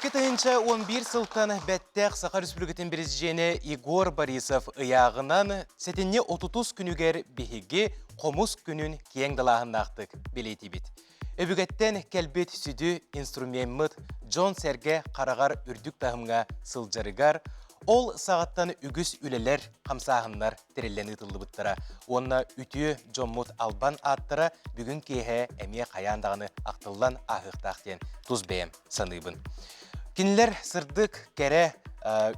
2011 сылтан бэттэх Саха Республикатын президенэ Егор Борисов ыйааҕынан сэтинньи 30 күнүгэр биһиги хомус күнүн киэҥ далааһыннаахтык бэлиэтиибит. Өбүгэттэн кэлбит сүдү инструмеммыт дьон-сэргэ хараҕар үрдүк таһымҥа сылдьарыгар, ол саҕаттан үгүс үлэлэр, хамсааһыннар тэриллэн ыытыллыбыттара уонна үтүө дьоммут албан ааттара бүгүн киэһэ эмиэ хайаан даҕаны ахтыллан ааһыахтаах диэн тус бэйэм саныыбын. Кинилэр сырдык, кэрэ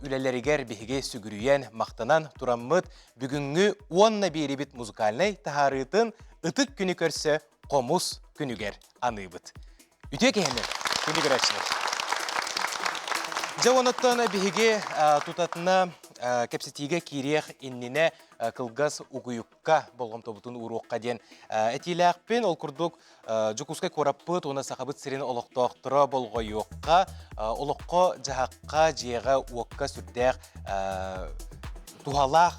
үлэлэригэр биһиги сүгүрүйэн, махтанан тураммыт бүгүҥҥү уонна биэрибит музыкальнай таһаарыытын ытык күнү көрсө хомус күнүгэр аныыбыт. Үтүө киһини, күндү көрөөччүлэр. Дьэ онуттан биһиги тутатына кэпсэтиигэ киириэх иннинэ кылгас угуйукка болҕомтобутун ууруохха диэн этиилээхпин. Ол курдук Дьокуускай куораппыт уонна Сахабыт сирин олохтоохторо болҕойуохха, олоххо-дьаһахха, дьиэҕэ-уокка сүрдээх туһалаах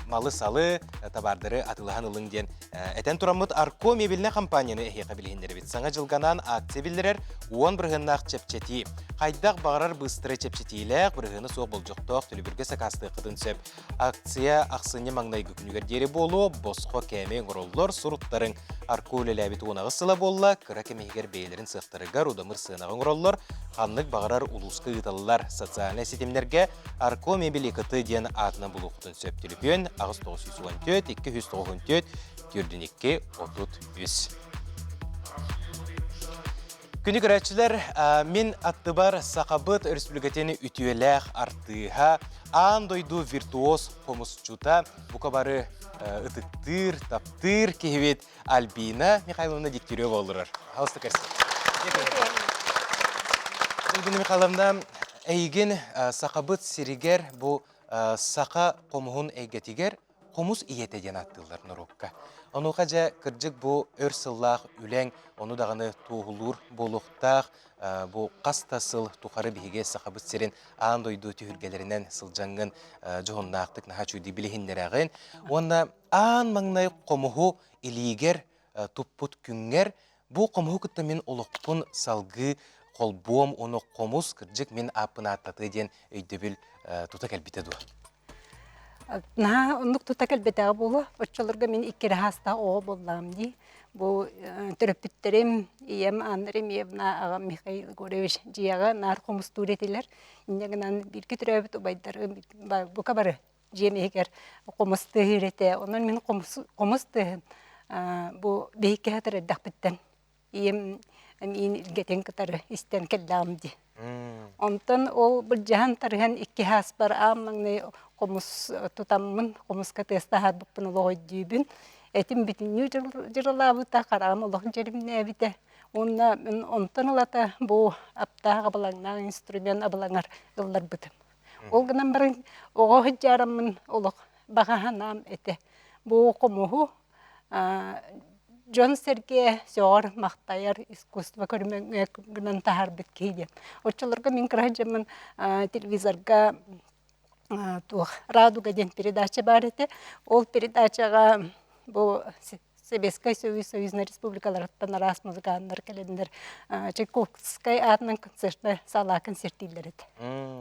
малы-салы, табаардары атыылаһан ылыҥ диэн этэн тураммыт Арко мебельнай компанияны эһиэхэ билиһиннэрэбит. Саҥа дьылганаан акция биллэрэр 10 бырыһыаннаах чэпчэтии. Хайдах баҕарар быстары чэпчэтиилээх, бырыһыана суох болдьохтоох төлөбүргэ сакаастыаххытын сөп. Акция ахсынньы маҥнайгы күнүгэр диэри буолуо, босхо кээмэй оҥороллор, суруттарыҥ. Арко үлэлээбит 18 сыла буолла, кыра кэм иһигэр бэйэлэрин сыахтарыгар удамыр сыанаҕа оҥороллор, ханнык баҕарар улууска ыыталлар. Социальнай ситимнэргэ Арко мебель ИКТ диэн аатынан булуоххутун сөп. Төлөпүөн 8914 294 42 33. Күнү көрөөччүлэр, мин аттыбар Сахабыт Өрөспүүбүлүкэтин үтүөлээх артыыһа, аан дойду виртуоз хомусчута, бука бары ытыктыыр, таптыыр киһибит Альбина Михайловна Дегтярева олорор. Пожалуйста, көрсө. Альбина Михайловна, эйигин Сахабыт сиригэр бу саха хомуһун эйгэтигэр хомус ийэтэ диэн ааттыыллар норуокка. Онуоха дьэ кырдьык бу өр сыллаах үлэҥ ону даҕаны туоһулуур буолуохтаах. Бу хас да сыл тухары биһиги Сахабыт сирин аан дойду түһүлгэлэринэн сылдьаҥҥын дьоһуннаахтык наһаа үчүгэйдик билиһиннэрэҕин. Уонна аан маҥнай хомуһу илиигэр туппут күҥҥэр бу хомуһу кытта мин олохпун салгыы холбуом уонна хомус кырдьык мин ааппын ааттатыа диэн өйдөбүл тута кэлбитэ дуо? Наһаа оннук тута кэлбэтэҕэ буолуо. Оччолорго мин икки хаастаах оҕо буоллаҕым дии. Бу төрөппүттэрим, ийэм Анна Ремьевна, аҕам Михаил Егорович дьиэҕэ наар хомустуур этилэр. Инньэ гынан бииргэ төрөөбүт убайдарым бука бары дьиэм иһигэр хомус тыаһыыр этэ. Онон мин хомус, хомус тыаһын бу биһикки сытар эрдэхпиттэн ийэм миин илгэтин кытары истэн кэллэҕим дии. Онтон ол былдьаһан тарыһан икки ааспар аан маҥнай хомус тутаммын, хомуска тыас таһаарбыппын олох өйдүүбүн. Этим бүтүннүү дьырылаабыта, хараҕым олох дьэримнээбитэ. Уонна мин онтон ылата бу аптаах абылаҥнаах инструмент абылаҥар ылларбытым. Ол гынан баран оҕо сылдьаараммын олох баҕа санаам этэ. Бу хомуһу дьон-сэргэ сөҕөр-махтайар искусство көрүҥэ гынан таһаарбыт киһи диэн. Оччолорго мин кыра сылдьаммын телевизорга туох «Радуга» диэн передача баар этэ. Ол передачаҕа бу Советскай Союз союзнай республикаларыттан араас музыканнар кэлэннэр Чайковскай аатынан концертна саалаа концертииллэр этэ.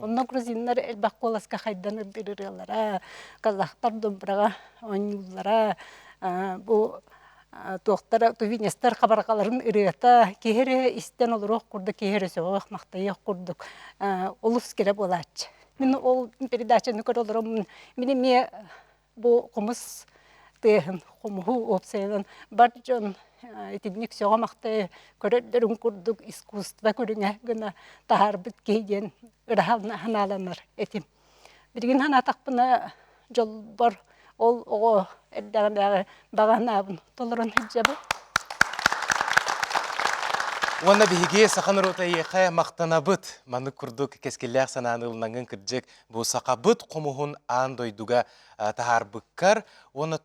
Онно грузиннар элбэх куоласка хайдан ырыалара, казахтар домбраҕа оонньууллара, бу туохтара тувинецтар хабарҕаларын ырыата киһи эрэ истэн олоруох курдук, киһи эрэ сөҕүөх махтайыах курдук олус кэрэ буолааччы. Мин ол передачаны көрө олороммун мин эмиэ Бу хомус тыаһын, хомуһу уопсайынан бар дьон итинник сөҕө-махтайа көрөрдөрүн курдук искусство көрүҥэ гына таһаарбыт киһи диэн ыраха санааланар этим. Билигин санаатахпына дьолбор ол оҕо эрдэҕинээҕи баҕа санаабын толорон сылдьабын. Уонна биһиги саха норуота эйиэхэ махтанабыт. Маннык курдук кэскиллээх санааны ылынаҥҥын кырдьык бу сахабыт хомуһун аан дойдуга таһаарбыккар уонна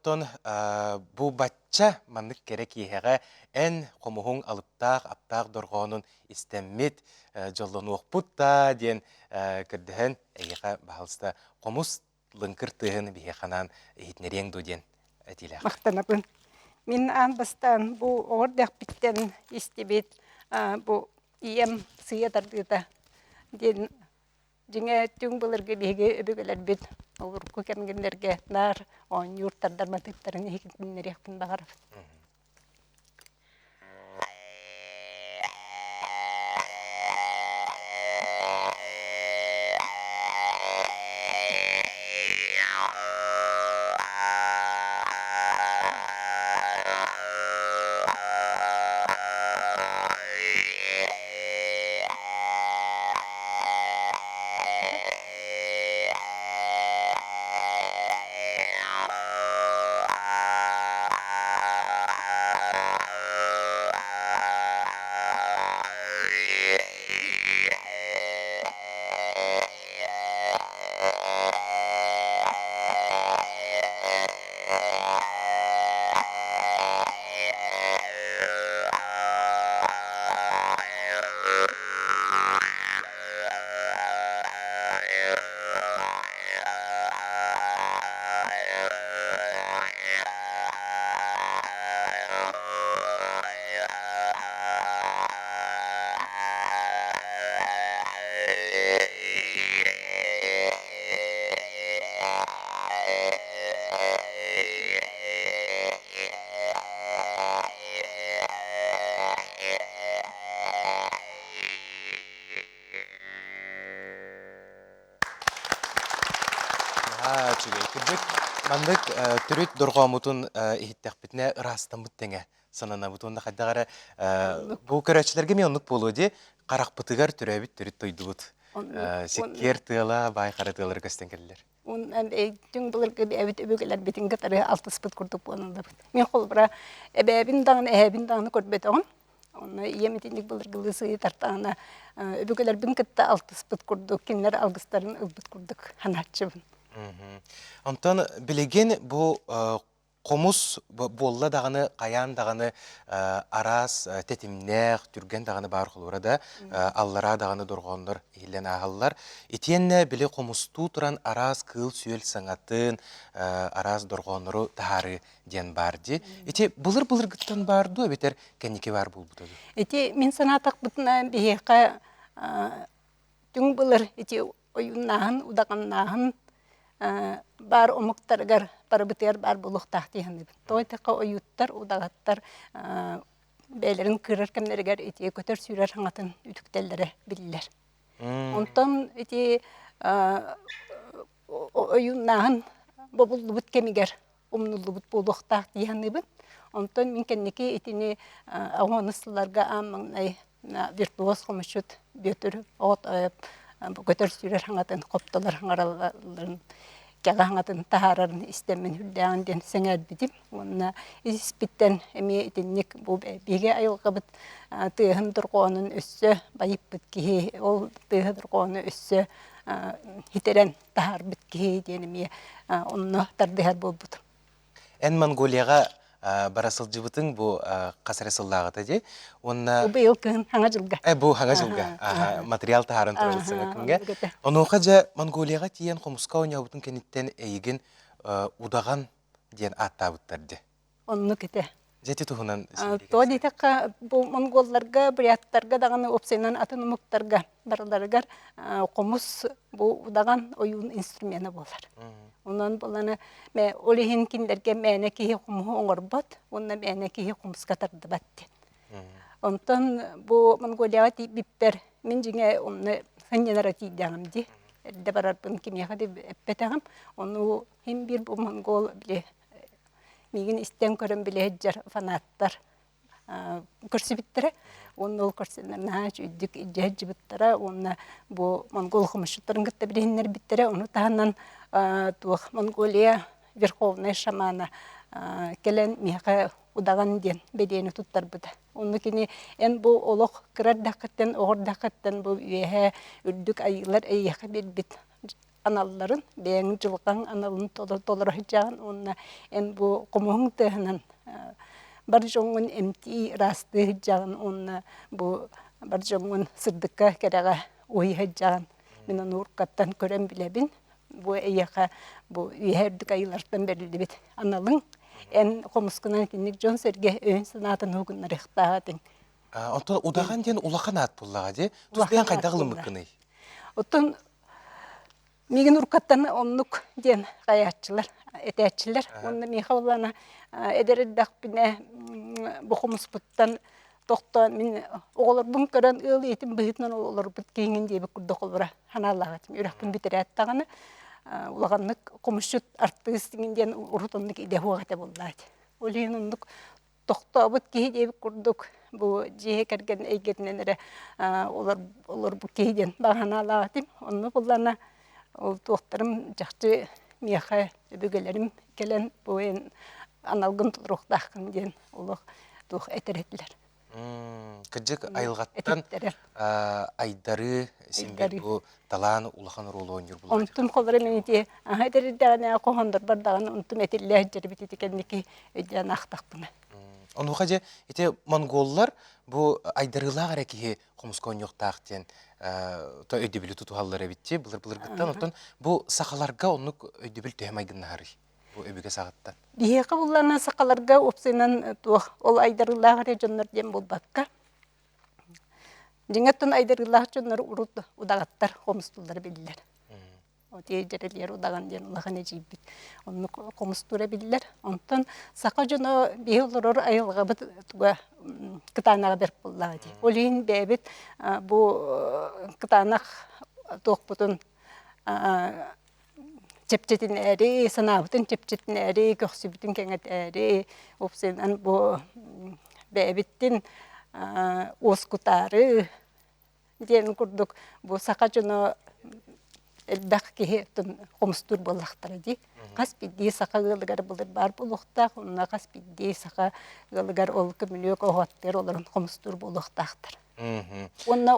бу бачча маннык кэрэ киэһэҕэ эн хомуһуҥ алыптаах аптаах дорҕоонун истэммит дьоллонуохпут да диэн көрдөһөн эйиэхэ баһалыста хомус лыҥкыр тыаһын биһиэхэ анаан иһитинэриэҥ дуо диэн этиилээх. Махтанабын. Мин аан бастаан бу оҕо эрдэхпиттэн истибит бу ийэм сыыйа тардыыта. Диэн дьиҥэ түҥ былыргы биһиги өбүгэлэрбит урукку кэмҥиннэргэ наар оонньуур тардар матыыптарын иһитиннэриэхпин баҕарабын. Наһаа үчүгэй. Кырдьык, маннык төрүт дорҕооммутун иһиттэхпитинэ ыраастаммыт тэҥэ сананабыт уонна хайдах эрэ бу көрөөччүлэргэ эмиэ оннук буолуо дии харахпытыгар төрөөбүт төрүт дойдубут сиккиэр тыала баай хара тыалара көстөн кэллилэр. Түҥ былыргы эбээбит өбүгэлэрбитин кытары алтыспыт курдук буолаллабыт. Мин холобура эбээбин даҕаны эһээбин даҕаны көрбөтөҕүм. Онно ийэм итинник былыргылыы сыыйытартаҕына өбүгэлэрбин кытта алтыспыт курдук, кинилэр алгыстарын ылбыт курдук санааччыбын. Онтон билигин бу хомус буолла даҕаны хайаан даҕаны араас тэтимнээх, түргэн даҕаны баар холура да аллараа даҕаны дорҕооннор иһиллэн ааһаллар. Итиэннэ били хомустуу туран араас кыыл-сүөл саҥатын, араас дорҕооннору таһаарыы диэн баар дии. Ити былыр-былыргыттан баар дуу эбэтэр кэнники баар буолбута дуу? Ити мин санаатахпытына биһиэхэ түҥ былыр ити ойууннааһын, удаҕаннааһын баар омуктарыгар барыбытыгар баар буолуохтаах дии саныыбын. Тоҕо диэтэххэ ойууттар, удаҕаттар бэйэлэрин кыырар кэмнэригэр ити көтөр-сүүрэр саҥатын үтүктэллэрэ биллэр. Онтон ити ойууннааһын бобуллубут кэмигэр умнуллубут буолуохтаах дии саныыбын. Онтон мин кэнники итини оҕону сылларга аан маҥнай виртуоз хомусчут Бүөтүр оҕот көтөр сүүрэр хаҥатын хоптолор хаҥаралларын кэҕэ хаҥатын таһаарарын истэммин үрдээҕин диэн сэҥээрбитим уонна испиттэн эмиэ итинник бу биһиги айылҕабыт тыаһын дорҕоонун өссө байыппыт киһи ол тыаһы дорҕоону өссө хитэрэн таһаарбыт киһи диэн эмиэ онно тардыһар буолбутум. Эн Монголияҕа бара сылдьыбытыҥ бу хас эрэ сыллааҕыта дии. Уонна Быйыл кыһын хаҥа дьылга. Бу хаҥа дьылга материал таһааран турабыт саҥа күҥҥэ. Онуоха дьэ Монголияҕа тиийэн хомуска оонньообутун кэнниттэн эйигин удаҕан диэн ааттаабыттар дии. Оннук этэ. Дьэ ити туһунан Тоҕо диэтэххэ, бу монголларга, буряттарга даҕаны уопсайынан атын омуктарга барыларыгар хомус бу удаҕан ойуун инструмена буолар. Онон буланы ол иһин кинилэргэ мээнэ киһи хомуһу оҥорбот уонна мээнэ киһи хомуска тардыбат диэн. Онтон бу Монголияҕа тиийбиппэр мин дьиҥэ онно сынньанара тиийдэҕим дии. Эрдэ барарбын кимиэхэ да эппэтэҕим. Ону иһин биир бу монгол били миигин истэн көрөн билэ сылдьар фанаттар көрсүбүттэрэ уонна ол көрсөннөр наһаа үчүгүйдүк илдьэ сылдьыбыттара уонна бу монгол хомусчуттарын кытта билиһиннэрбиттэрэ ону таһынан туох Монголия верховнай шамана кэлэн миэхэ удаҕан диэн бэлиэни туттарбыта онно кини эн бу олох кыра эрдэххиттэн оҕо эрдэххиттэн бу үөһээ үрдүк айыылар эйиэхэ биэрбит аналларын, бэйэҥ дьылҕаҥ аналын толоро сылдьаҕын уонна эн бу хомуһуҥ тыаһынан бар дьоҥҥун эмтии, ыраастыы сылдьаҕын уонна бу бар дьоҥҥун сырдыкка, кэрэҕэ уһуйа сылдьаҕын. Мин ону уруккаттан көрөн билэбин. Бу эйиэхэ бу үөһээ үрдүк айыылартан бэриллибит аналыҥ. Эн хомускунан итинник дьон-сэргэ өйүн-санаатын уһугуннарыахтаах этиҥ. Оттон удаҕан диэн улахан аат буоллаҕа дии. Тус бэйэҥ хайдах ылыммыккыный? Оттон миигин уруккаттан оннук диэн хайааччылар, этээччилэр. Уонна миэхэ буоллаҕына эдэр эрдэхпинэ бу хомуспуттан тохтоон мин оҕолорбун көрөн ыал ийэтин быһыытынан олорбут киһиҥин диэбит курдук олоро санаалаах этим. Үрэхпин бүтэрээт даҕаны улаханнык хомусчут артыыс диэн урут оннук идэ суох этэ буоллаат. Ол иһин оннук тохтообут киһи диэбит курдук бу дьиэ кэргэн эйгэтинэн эрэ олорбут киһи диэн баҕа санаалаах этим. Онно буллана ол туохтарым чахчы миэхэ өбүгэлэрим кэлэн бу эн аналгын толоруохтааххын диэн олох туох этэр этилэр. Кырдьык айылҕаттан айдарыы син биир бу талаан улахан оруолу оонньуур булар. Онтум холоро мин ити аһа этэрдэҕинэ хоһондорбор даҕаны онтум этиллээ сылдьарбит ити кэнники өйдөөн аахтахпына. Онуоха дьэ ити монголлар бу айдарыылаах эрэ киһи хомуска оонньуохтаах диэн то өйдөбүлү тутуһаллар эбит дии былыр-былыргыттан. Оттон бу сахаларга оннук өйдөбүл төһө майгыннаһарый? Бу өбүгэ саҕаттан. Биһиэхэ буллана сахаларга уопсайынан туох ол айдарыылаах эрэ дьоннор диэн буолбакка Дьиҥэттэн айдарыылаах дьоннор урут удаҕаттар хомустууллара биллэр. Отиэ дьэрэлиэр удаҕан диэн улахан эдьиийбит оннук хомустуура биллэр. Онтон саха дьоно биһи олорор айылҕабыт туга кытаанаҕа бэрт буоллаҕа дии. Ол иһин бэйэбит бу кытаанах туохпутун чэпчэтинээри, санаабытын чэпчэтинээри, көхсүбүтүн кэҥэтээри, уопсайынан бу бэйэбиттин уоскутаары диэн курдук бу саха дьоно элбэх киһи хомустуур буоллахтара дии. Хас биирдии саха ыалыгар былыр баар буолуохтаах, онно хас биирдии саха ыалыгар ол көмүлүөк оһуоттыыр олорон хомустуур буолуохтаахтар. Уонна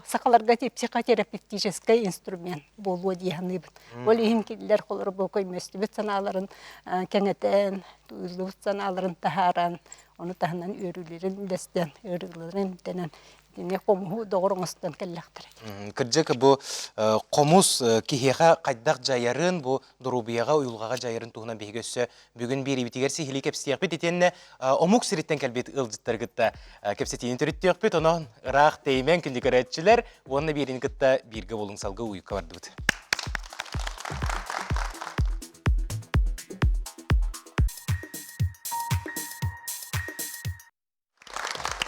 сахаларга психотерапевтическай инструмент буолуо дии саныыбын. Ол иһин кинилэр холоро бу көмөстүбүт санааларын кэҥэтэн, тууйуллубут санааларын таһааран, ону таһынан үөрүүлэрин үллэстэн, ыарыыларын эмтэнэн итини хомуһу доҕор оҥостон кэллэхтэрэ. Кырдьык бу хомус киһиэхэ хайдах дьайарын, бу доруобуйаҕа, уйулҕаҕа дьайарын туһунан биһиги өссө бүгүн биэриибитигэр сиһилии кэпсиэхпит. Итиэннэ омук сириттэн кэлбит ыалдьыттары кытта кэпсэтиини төрүттүөхпүт. Онон ыраах тэйимэн күндү көрөөччүлэр уонна биэриини кытта бииргэ буолуҥ салгыы уйукка бардыбыт.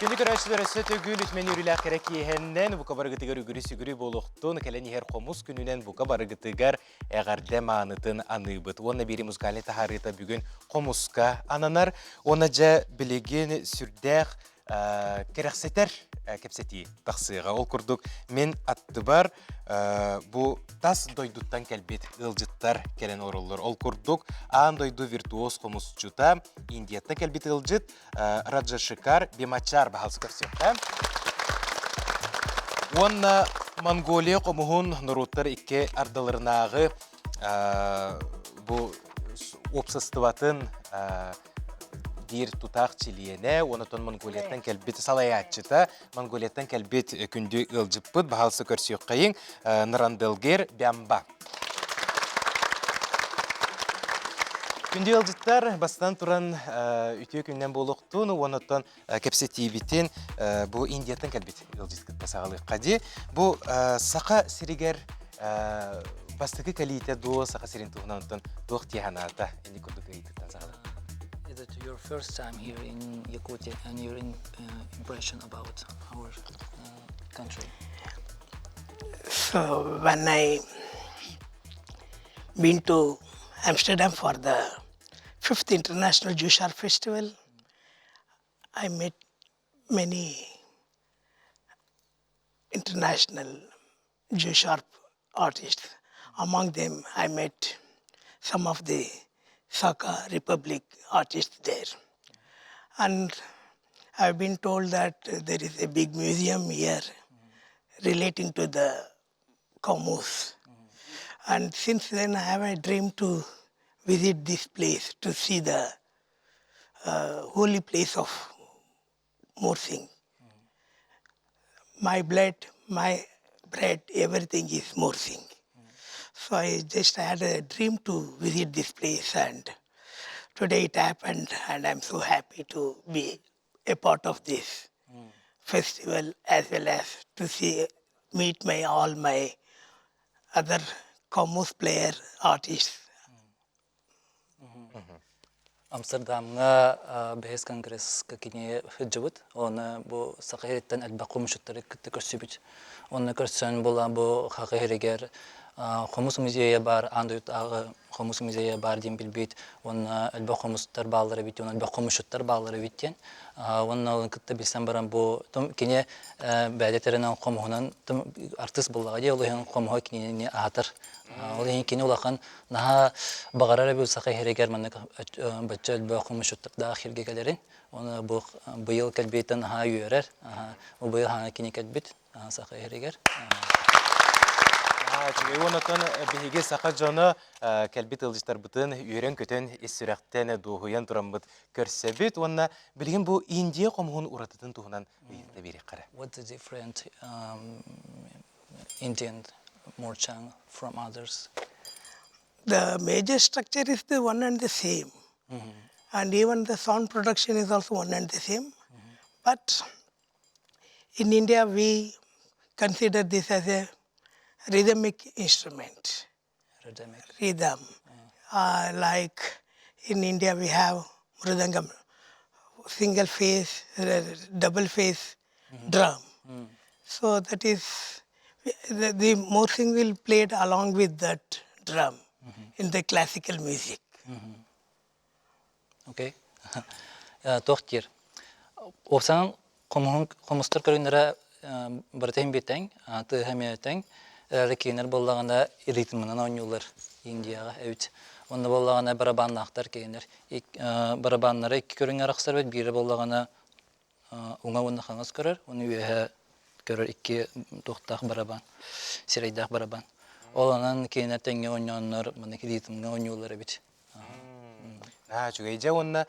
Күндү көрөөччүлэр өссө төгүл үтүмэн үөрүүлээх кэрэ киэһэннэн бука барыгытыгар үгүрү-сүгүрү буолуохтун кэлэн иһэр хомус күнүнэн бука барыгытыгар эҕэрдэ маанытын аныыбыт. Уонна биири музыкальнай таһаарыыта бүгүн хомуска ананар. Уонна дьэ билигин сүрдээх кэрэхсэтэр кэпсэтии тахсыаҕа. Ол курдук мин аттыбар бу тас дойдуттан кэлбит ыалдьыттар кэлэн олороллор. Ол курдук аан дойду виртуоз хомусчута Индияттан кэлбит ыалдьыт Раджашикар Бимачар баһалсы көрсүөххэ. Уонна Монголия хомуһун норуоттар икки ардыларынааҕы бу уопсастыбатын биир тутаах чилиэнэ, онотон Монголияттан кэлбит салайааччыта, Монголияттан кэлбит күндү ыалдьыппыт, баһалсы көрсүөххэйиҥ, Наранделгер Бямба. Күндү ыалдьыттар, бастан туран үтүө күннэн буолуохтун уонна кэпсэтиибитин бу Индияттан кэлбит ыалдьыт кытта саҕалыахха дии. Бу Саха сиригэр бастакы кэлиитэ дуо Саха сирин туһунан онтон туох дии санаата инник курдук ыйытыктан саҕалыах. Is it your first time here in Yakutia and your in, impression about our country? So when I been to Amsterdam for the fifth International Jewish Art Festival, I met many international Jewish art artists. Among them, I met some of the Saka Republic artists there. And I've been told that there is a big museum here relating to the Komuz. And since then, I have a dream to visit this place to see the holy place of Morsing. My blood, my bread, everything is Morsing. So I just had a dream to visit this place, and today it happened, and I'm so happy to be a part of this festival as well as to see meet my all my other komuz player artists. Амстердамҥа бэһис конгресска кини сылдьыбыт. Оны бу Саха сириттэн элбэх хомусчуттары кытта көрсүбүт. Онно көрсөн була бу Саха сиригэр хомус музейа баар, аан дойдутааҕы хомус музейа баар диэн билбит. Уонна элбэх хомустар бааллар эбит, уонна элбэх хомусчуттар бааллар эбит диэн. Уонна олорун кытта билсэн баран бу кини бэйэтэ тэринэн хомуһунан артыыс буоллаҕа дии, ол иһин хомуһа кинини аһатар. Ол иһин кини улахан наһаа баҕарар эбит саха иһэригэр маннык бачча элбэх хомусчуттардаах сиргэ кэлэрин. Оны бу быйыл кэлбиттэн наһаа үөрэр. Бу быйыл хаана кини кэлбит саха иһэригэр. Үчүгэй уонна биһиги саха дьоно кэлбит ыалдьыттарбытын үөрэн-көтөн ис сүрэхтэн дуоһуйан тураммыт көрсөбүт уонна билигин бу Индия хомуһун уратытын туһунан ыйытта биэриэххэ. What the different Indian morchang from others? The major structure is the one and the same. Mm-hmm. And even the sound production is also one and the same. Mm-hmm. But in India, we consider this as a rhythmic instrument. Rhythmic. Rhythm. Yeah. Like in India, we have mridangam, single face, double face mm-hmm. drum. Mm. So that is the, the morsing will played along with that drum mm-hmm. in the classical music. Mm-hmm. Окей. Туох диир. Уопсанан хомустар көрүҥнэрэ барыта иһин битэҥ, тыаһа эмиэ тэҥ. Эрээри кинилэр буоллаҕына ритмынан оонньууллар Индияҕа эбит. Онно буоллаҕына барабаннаахтар кинилэр. Барабаннара икки көрүҥҥэ арахсар эбит. Биирэ буоллаҕына уҥа уонна хаҥас көрөр, уонна үөһэ көрөр икки туохтаах барабан, сирэйдээх барабан. Ол онон кинилэр тэҥҥэ оонньооннор маннык ритмҥэ оонньууллар эбит. Аа, үчүгэй. Дьэ уонна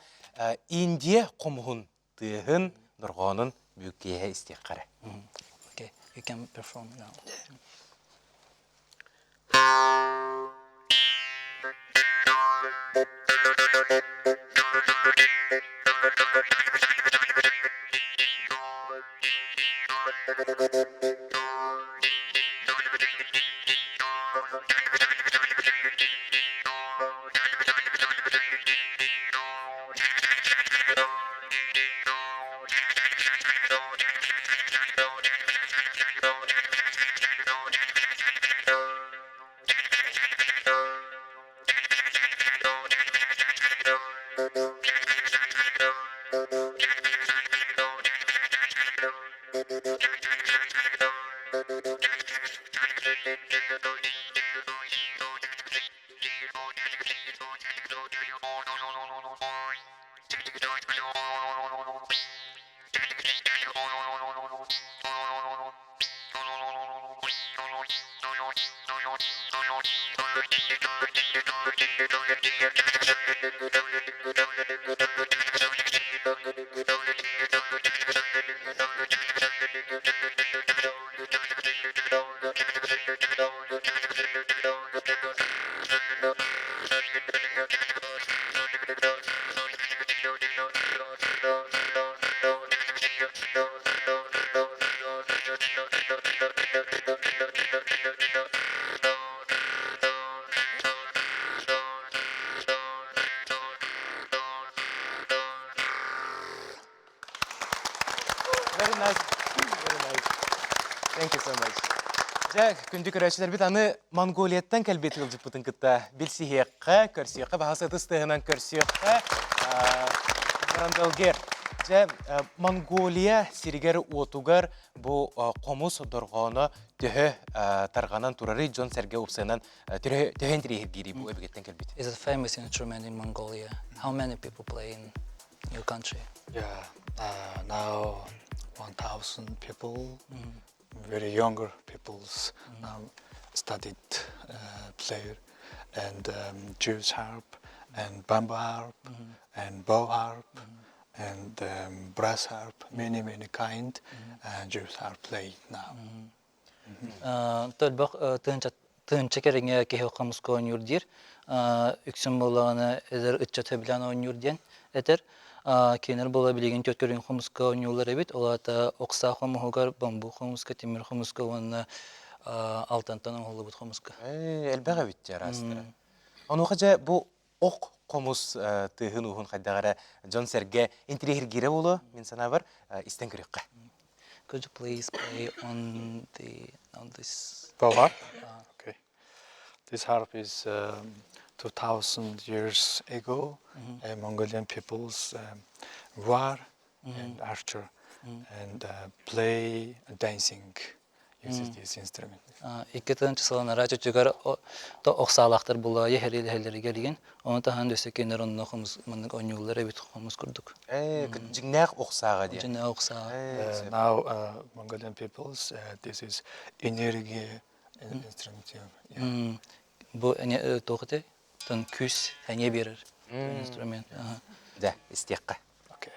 Индия хомуһун тыаһын, дорҕоонун бүккиэһэ истиэххэ эрэ. Okay, you can perform now. Very nice. Very nice. Thank you so much. Дьэ, күндү көрөөччүлэрбит аны Монголияттан кэлбит ыалдьыппытын кытта билсиһиэххэ, көрсүөххэ, баһа сытыс тыаһынан көрсүөххэ. Барандалгер. Дьэ, Монголия сиригэр-уотугар бу хомус дорҕооно төһө тарҕанан турарый дьон-сэргэ упсанан төһө интириэһиргиирий бу өбүгэттэн кэлбит? Is a famous instrument in Mongolia. How many people play in your country? Yeah, now 1,000 people, very younger peoples now studied player and Jew's harp and bamboo harp and bow harp and brass harp, many, many kind, and Jew's harp played now. Элбэх тыһыынча кэриҥэ киһи хомуска оонньуур диир. Үксүн буоллаҕына эдэр ыччат сөбүлээн оонньуур диэн этэр. Кинилэр буола билигин түөрт көрүҥ хомуска оонньууллар эбит. Ол аата оксаа хомуһугар, бамбук хомуска, тимир хомуска уонна Алтантан оҥоһуллубут хомуска. Элбэх эбит дьэ араастара. Онуоха дьэ бу ох хомус тыаһын-ууһун хайдах эрэ дьон-сэргэ интириэһиргиирэ буолуо, мин санаабар, истэн көрүөххэ. Could you please play on the on this Bow harp? Okay. This harp is 2000 years ago, Mongolian people's war and archer and play dancing uses this instrument. Икки тыһыынча сылын чөчүгэр охсаалаахтар булаайы хэрилэһэллэригэр игин ону таһынан өссө кинилэр онно хомус маннык оонньууллар эбит хомус курдук. Дьиҥнээх охсааҕа диэн. Дьиҥнээх охсааҕа. Now Mongolian peoples this is energy instrument. Бу туох этэй? Тон күүс сэниэ биэрэр инструмент. Дьэ, истиэххэ. Okay.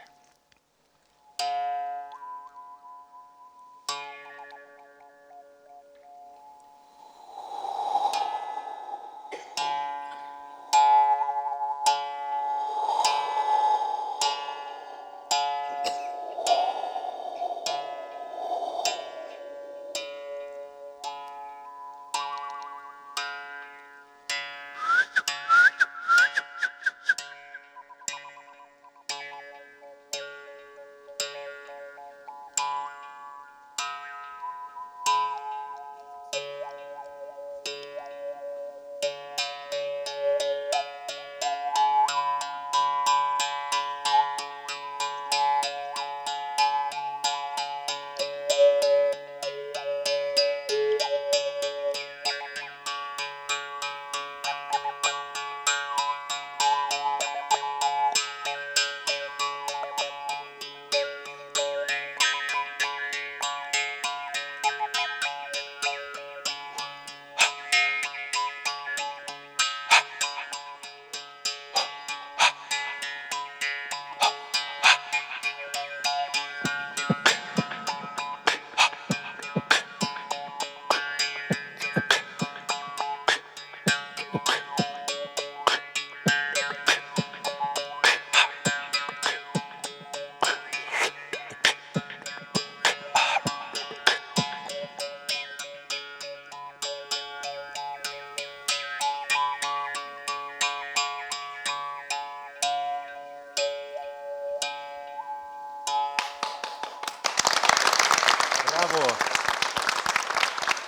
Браво!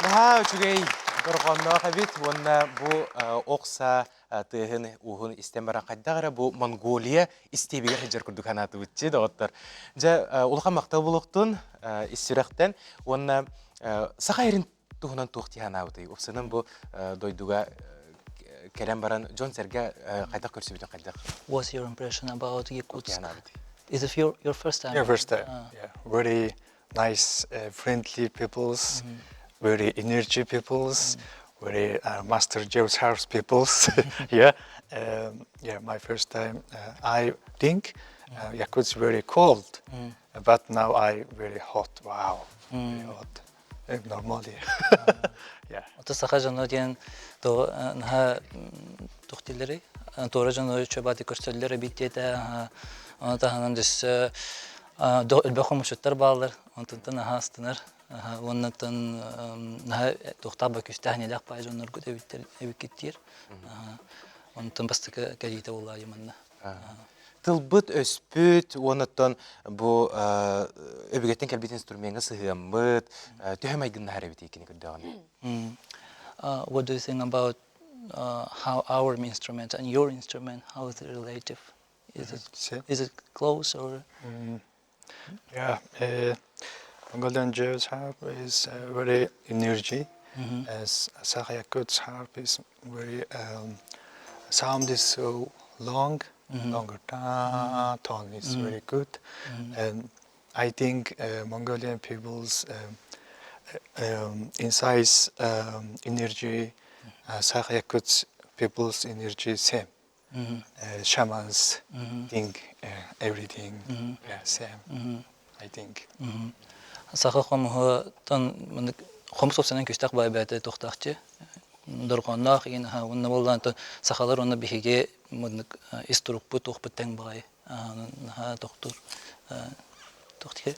Наһаа үчүгэй дорҕоонноох эбит уонна бу ох саа тыаһын ууһун истэн баран хайдах эрэ бу Монголия истиэбигэр сылдьар курдук санаатыбытчы доҕоттор. Дьэ улахан махтал буолуохтун ис сүрэхтэн уонна саха эрин туһунан туох дии санаабытый? Упсанан бу дойдуга кэлэн баран дьон-сэргэ хайдах көрсүбүтүн хайдах What's your impression about Yakutsk? Is it your, your first time? Yeah, first time. Yeah, very nice, friendly peoples, very energy peoples, very master James House peoples. yeah, yeah. My first time, I think Yakutsk very cold, but now I very hot. Wow, very hot. Normally. yeah. Ото саха дьоно диэн наһаа туох дииллэрий? Туора дьону үчүгэй көрсөллөр эбит диэтэ. Ону таһынан өссө элбэх хомусчуттар бааллар. Онтон наһаа астынар. Уоннаттан наһаа туохтаах ба күүстээх нэлэх баай дьонноргут эбиттэр эбиккит диир. Онтон бастакы кэлиитэ буолла манна. Тылбыт өспүт уоннаттан бу өбүгэттэн кэлбит инструмеҥҥа сыһыаммыт төһө майгыннаһар эбит кини көрдөҕүнэ? What do you think about how our instrument and your instrument, how is it relative? Is it, is it close or? Yeah, Mongolian Jew's harp is very energy. As Sakha Yakut's harp is very sound is so long, longer ta tone is very good. And I think Mongolian people's in size energy, Sakha Yakut's people's energy same. Shamans think everything yeah, same, I think. Саха хомуһуттан хомус опсанан күстэх баай бэйэтэ туохтаахчы дорҕоонноох игин уонна буоллаан сахалар уонна биһиги маннык ис турукпут туохпут тэҥ баҕайы наһаа тохтуур.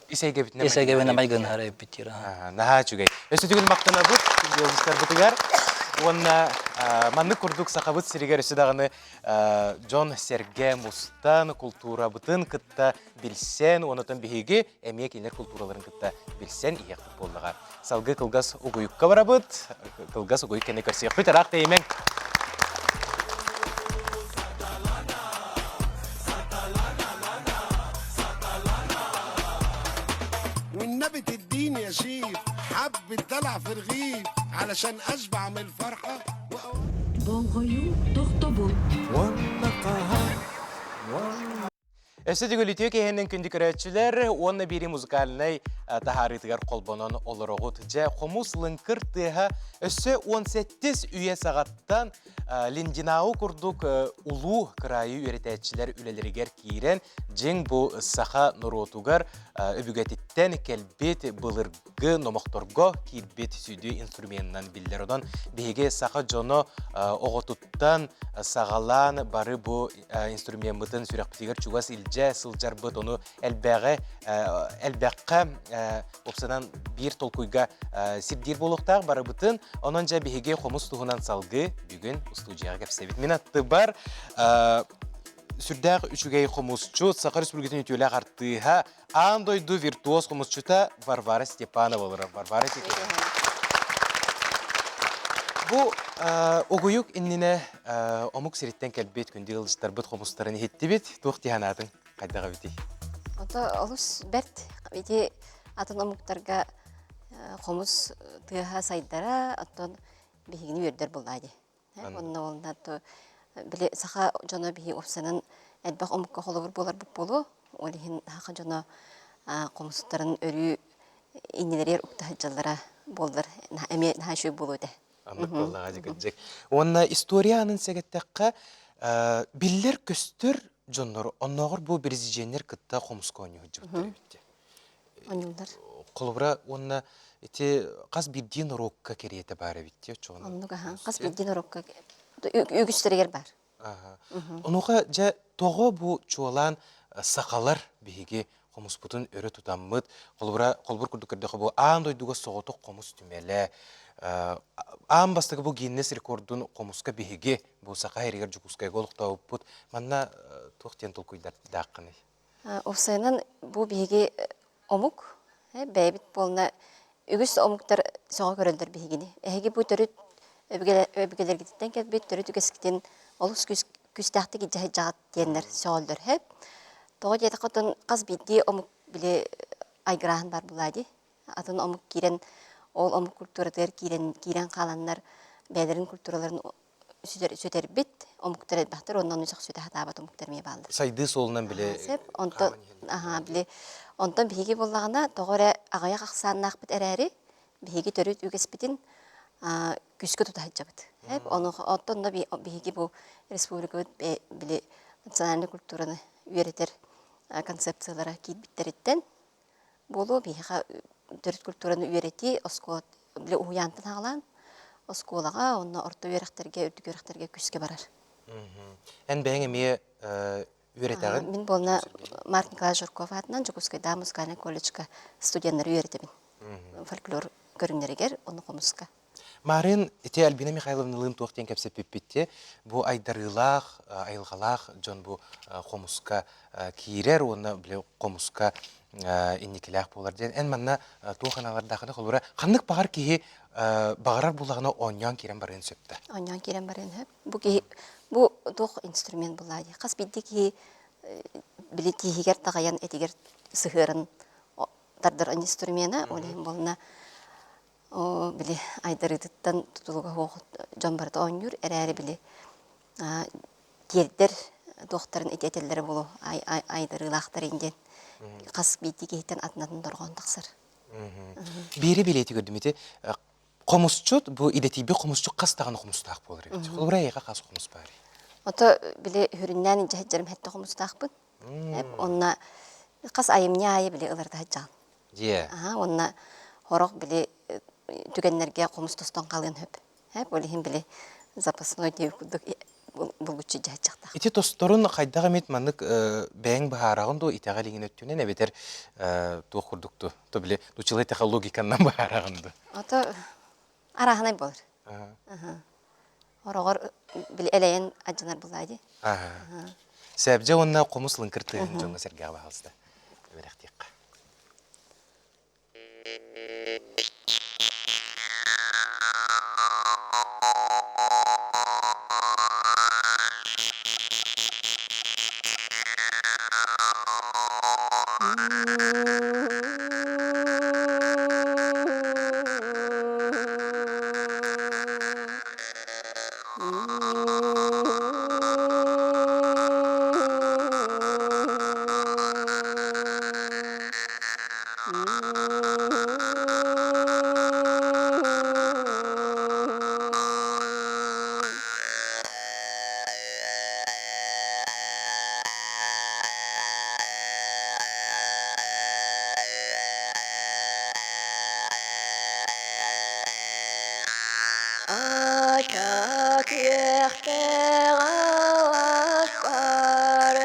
Ис эйгэбитинэн майгыннаһар эбиппит диир. Наһаа үчүгэй. Өссө түгүн махтанабыт ыалдьыттарбытыгар. Уонна маннык курдук Сахабыт сиригэр өссө даҕаны дьон-сэргэ мустан, култуурабытын кытта билсэн, онотон биһиги эмиэ кинилэр култуураларын кытта билсэн иһиэхпит буоллаҕа. Салгыы кылгас угуйукка барабыт. Кылгас угуйук кэннэ көрсүөхпүт. Ыраах тэйимэҥ. والنبي تديني يا شيف حبة دلع في رغيف علشان اشبع من الفرحة Болҕойуу тохтобул. Өссө төгүл үтүө киһинин күндү көрөөччүлэр уонна биири музыкальнай таһаарыытыгар холбонон олороҕут. Дьэ, хомус лыҥкыр тыаһа өссө 17 үйэ саҕаттан Линдинау курдук улуу кыраайы үөрэтээччилэр үлэлэригэр киирэн, дьиҥ бу саха норуотугар өбүгэтиттэн кэлбит былыргы номохторго киирбит сүдү инструменынан биллэр. Онон биһиги саха дьоно оҕотуттан саҕалаан бары бу инструмеммытын сүрэхпитигэр чугас илдьэ сылдьарбыт, ону элбэҕи элбэххэ уопсанан биир толкуйга сирдиир буолуохтаах барыбытын. Онон дьэ биһиги хомус туһунан салгыы бүгүн устуудьуйаҕа кэпсэбит. Мин аттыбар сүрдээх үчүгэй хомусчут, Саха Республикатын үтүөлээх артыыһа, аан дойду виртуоз хомусчута Варвара Степанова олорор. Варвара Степанова. Бу угуйук иннинэ омук сириттэн кэлбит күндү ыалдьыттарбыт хомустарын иһиттибит. Туох дии санаатыҥ? Хайдах эбитий? Ото олус бэрт. Ити атын омуктарга хомус тыаһа сайдара, оттон биһигини үөрдэр буоллаа дии. Онно уонна били саха дьоно биһи уопсанан элбэх омукка холобур буоларбыт буолуо. Ол иһин саха дьоно хомустарын өрүү иннилэригэр укта сылдьаллара буоллар эмиэ наһаа үчүгэй буолуо этэ. Аннык буоллаҕа дьикирдьик. Уонна история анын сэгэттэххэ биллэр-көстөр дьоннор оннооҕор бу президеннэр кытта хомуска оонньуу сылдьыбыттар эбит. Оонньууллар. Холобура уонна ити хас биирдии норуокка кэриэтэ баар эбит дии оччоҕуна. Оннук аха. Хас биирдии норуокка үгүстэригэр баар. Аха. Онуоха дьэ тоҕо бу чуолаан сахалар биһиги хомуспутун өрө тутаммыт, холобура холобур курдук көрдөххө бу аан дойдуга соҕотох хомус түмэлэ, аан бастакы бу Гиннес рекордун хомуска биһиги бу Саха сиригэр Дьокуускайга олохтообуппут. Манна туох диэн толкуйдардааххыный? Уопсайынан бу биһиги омук бэйэбит буолна үгүс омуктар сөҕө көрөллөр биһигини. Эһиги бу төрүт өбүгэлэргититтэн кэлбит төрүт үгэскитин олус күүстээхтик илдьэ сылдьаҕыт диэннэр сөҕөллөр һэп. Тоҕо диэтэххэ оттон хас биирдии омук били айгырааһын баар буолаа дии. Атын омук киирэн ол омук культуратыгар киирэн киирэн хааланнар бэйэлэрин культураларын сүтэрбит омуктар элбэхтэр уонна ону сөхсүтэ сатаабат омуктар эмиэ бааллар. Сайдыы суолунан били Сөп. Онтон аһаа били онтон биһиги буоллаҕына тоҕо эрэ аҕыйах ахсааннаахпыт эрээри биһиги төрүт үгэспитин күүскэ тута сылдьабыт. Ону оттон да биһиги бу республикабыт били национальнай культураны үөрэтэр концепциялара киирбиттэриттэн буолуо биһиэхэ төрүт культураны үөрэтии оскуола били уһуйаантан аҕалаан оскуолаҕа уонна орто үөрэхтэргэ үрдүк үөрэхтэргэ күүскэ барар. Эн бэйэҥ эмиэ үөрэтэҕин? Мин буолна Марк Николаевич Жирков аатынан Дьокуускайдааҕы музыкальнай колледжка студеннары үөрэтэбин. Фольклор көрүҥнэригэр уонна хомуска. Маарыын ити Альбина Михайловналыын туох диэн кэпсэппиппит бу айдарыылаах, айылҕалаах дьон бу хомуска киирэр уонна били хомуска инникилээх буолар диэн. Эн манна туох аналардаахына холобура ханнык баҕар киһи баҕарар буоллаҕына оонньоон киирэн барыан сөп да? Оонньоон киирэн барыан сөп. Бу киһи бу туох инструмент буоллаа дии. Хас биирдии киһи били тииһигэр таҕайан этигэр сыһыаран тардар инструмена ол иһин буолна Оо, били айдарыытыттан тутулуга суох дьон барыта оонньуур эрээри били тиэрдэр туохтарын ити этэллэрэ буолуо айдарыылаахтарын диэн хас биирдии киһиттэн атын-атын дорҕоон тахсар. Биири билиэти көрдүм ити хомусчут бу идэтийбит хомусчут хас даҕаны хомустаах буолар эбит. Холобура эйиэхэ хас хомус баарый? Ото били хүрүннээн илдьэ сылдьарым хэттэ хомустаахпын. Онно хас айымньы аайы били ыларда сылдьаҕын. Дьиэ. Аһа, уонна сорох били түгэннэргэ хомус тостон хаалыан сөп. Ол иһин били запасной диэбит курдук. булгуччу дьаһаччахтаах. Ити тосторун хайдах эмит маннык бэйэҥ быһаараҕын дуу итэҕэл иҥин өттүнэн эбэтэр туох курдук ту то били нуччалыы эттэххэ логиканнан быһаараҕын дуу? Ото арааһынай буолар. Ороҕор били элэйэн адьанар булаа дии. Сэбдьэ уонна хомус лыҥкыр тыаһын дьоҥҥо сэргэҕэ баһаалыста. Үөрэхтиэххэ. Күөхтээх аласпар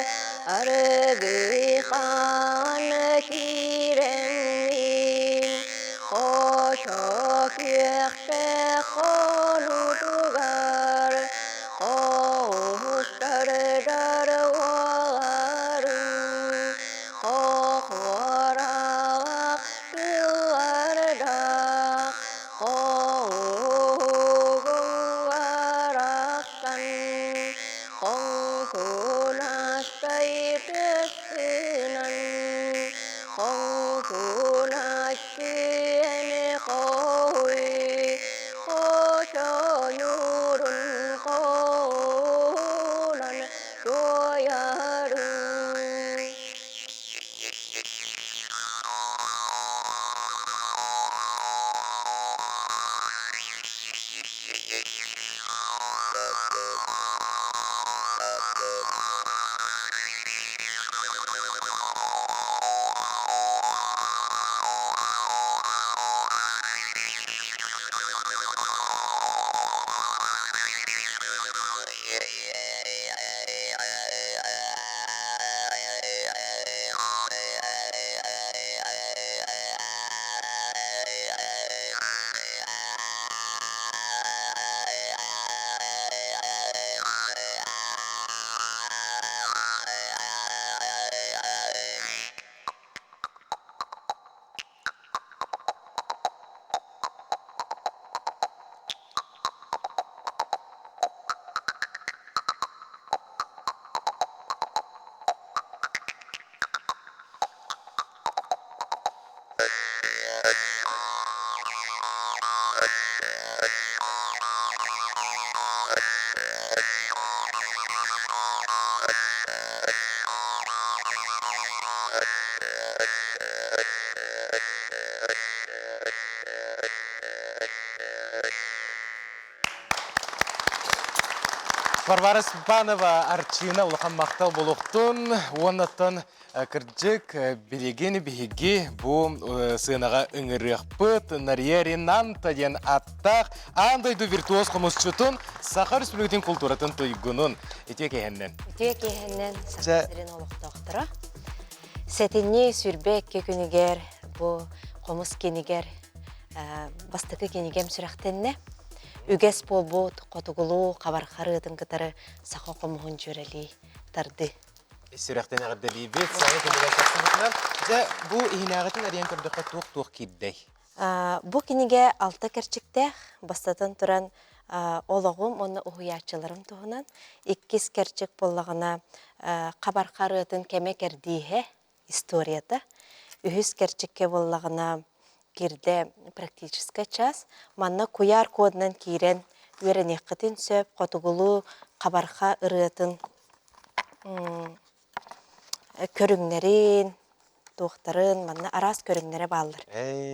арыгы хаан киирэммин, Хочо күөхтээх хонуутугар хоһуттардар уоларым, Хохуораах тыллардаах Хоһугуҥ барахсан хоҥкунастай тыспынан хоҥкуначчы эн хоһуй хочонуурун хоһунан туойарыҥ. Варвара Степанова Арчыына улахан махтал буолуохтун уоннаттан кырдьык билигин биһиги бу сыанаҕа ыҥырыахпыт Нария Ринанта диэн аттаах аан дойду виртуоз хомусчутун Саха Республикатын култууратын туйгунун үтүө киэһэннэн. Үтүө киэһэннэн Саха сирин олохтоохторо. Сэтинньи 22 күнүгэр бу хомус кинигэр бастакы кинигэм сүрэхтэннэ. Үгэс буолбут хотугулуу хабархарыытын кытары саха хомуһун дьүөрэлии тардыы. Сүрэхтэн эҕэрдэлиибит. Саҥа кинигэ тахсыбытынан. Дьэ, бу иһинээҕитин арыйан көрдөххө туох-туох киирдэй? Бу кинигэ алта кэрчиктээх, бастатан туран олоҕум уонна уһуйааччыларым туһунан. Иккис кэрчик буоллаҕына хабархарыатын кэмэ кэрдииһэ историята. Үһүс кэрчиккэ буоллаҕына киирдэ практическай час. Манна куйаар кодунан киирэн үөрэниэххитин сөп, хотугулуу хабарха ырыатын көрүҥнэрин, туохтарын, манна араас көрүҥнэрэ бааллар.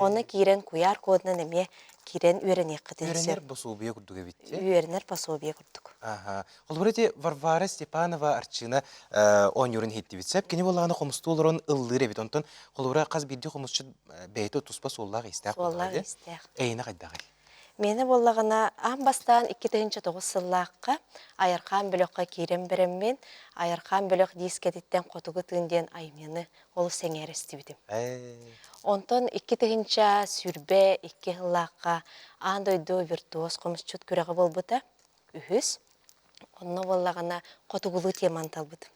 Онно киирэн куйаар кодунан эмиэ киирэн үөрэниэххитин сөп. Үөрэнэр босуобуйа курдук эбит. Үөрэнэр пособие курдук. Аха. Холобура ити Варвара Степанова Арчына оонньуурун иһиттибит сөп. Кини буоллаҕына хомустуу олорон ыллыыр эбит. Онтон холобура хас биирдии хомусчут бэйэтэ туспа суоллаах-иистээх Суоллаах-иистээх. Эйиэнэ хайдаҕый? Миэнэ буоллаҕына, аан бастаан 2009 сыллаахха Айархаан бөлөххө киирэн бараммын, Айархаан бөлөх диискэтиттэн Хотугу тыын диэн айымньыны олус сэҥээрэ истибитим. Онтон 2022 сыллаахха аан дойду виртуоз хомусчут күрэҕэ буолбута. Үһүс. Онно буоллаҕына хотугулуу теманы талбытым.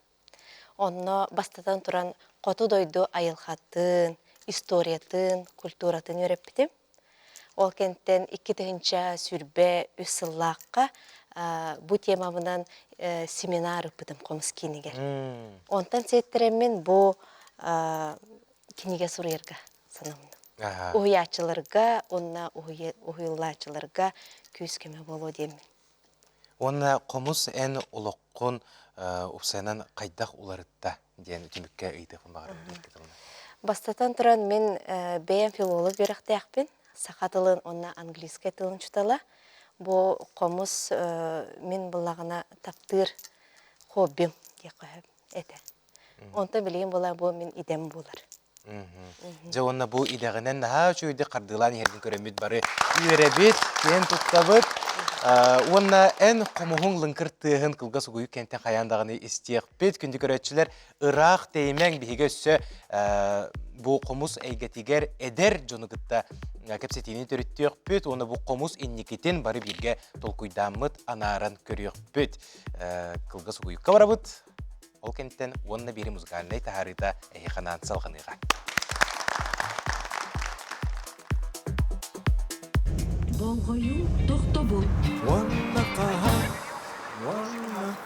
Онно бастатан туран хоту дойду айылҕатын, историятын, культуратын үөрэппитим. Ол кэнниттэн 2023 сыллаахха бу темабынан семинар ыыппытым хомус киинигэр. Онтон сиэттэрэммин бу кинигэ суруйарга санаммытым. Уһуйааччыларга уонна уһуйуллааччыларга күүс-көмө буолуо диэммин. Уонна хомус эн олоххун упсайынан хайдах уларытта диэн түмүккэ ыйытыахпын баҕарабын икки тылынан. Бастатан туран мин бэйэм филолог үөрэхтээхпин, саха тылын уонна английскай тылын учуутала. Бу хомус мин буллаҕына таптыыр хоббим диэххэ сөп этэ. Онтон билигин була бу мин идэм буолар. Дьэ уонна бу идэҕинэн наһаа үчүгэйдик хардыылаан иһэргин көрөммүт бары үөрэбит, киэн туттабыт. Уонна эн хомуһуҥ лыҥкыр тыаһын кылгас угуйук кэнтэн хайаан даҕаны истиэхпит. Күндү көрөөччүлэр, ыраах тэйимэҥ биһиги өссө бу хомус эйгэтигэр эдэр дьону кытта кэпсэтиини төрүттүөхпүт уонна бу хомус инникитин бары бииргэ толкуйдааммыт, анааран көрүөхпүт. Кылгас угуйукка барабыт. Ол кэнниттэн уонна биири музыкальнай таһаарыыта эһиэхэ анаан салҕаныаҕа. Болҕойуу тохтобул. Уонна хаһан, уонна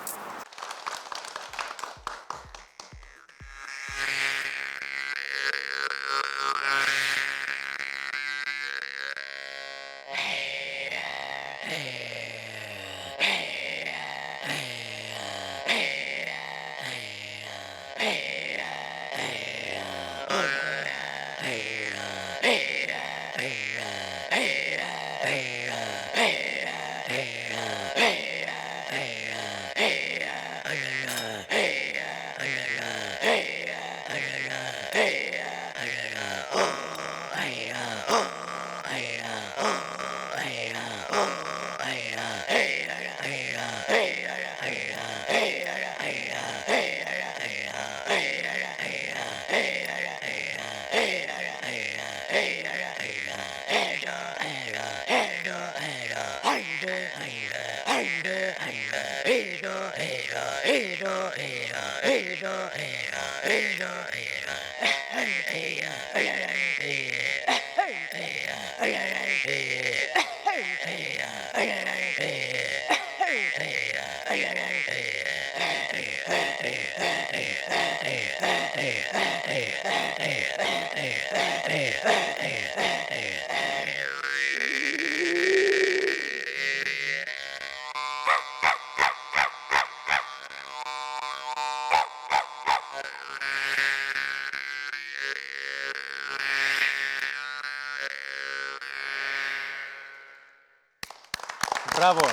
Браво!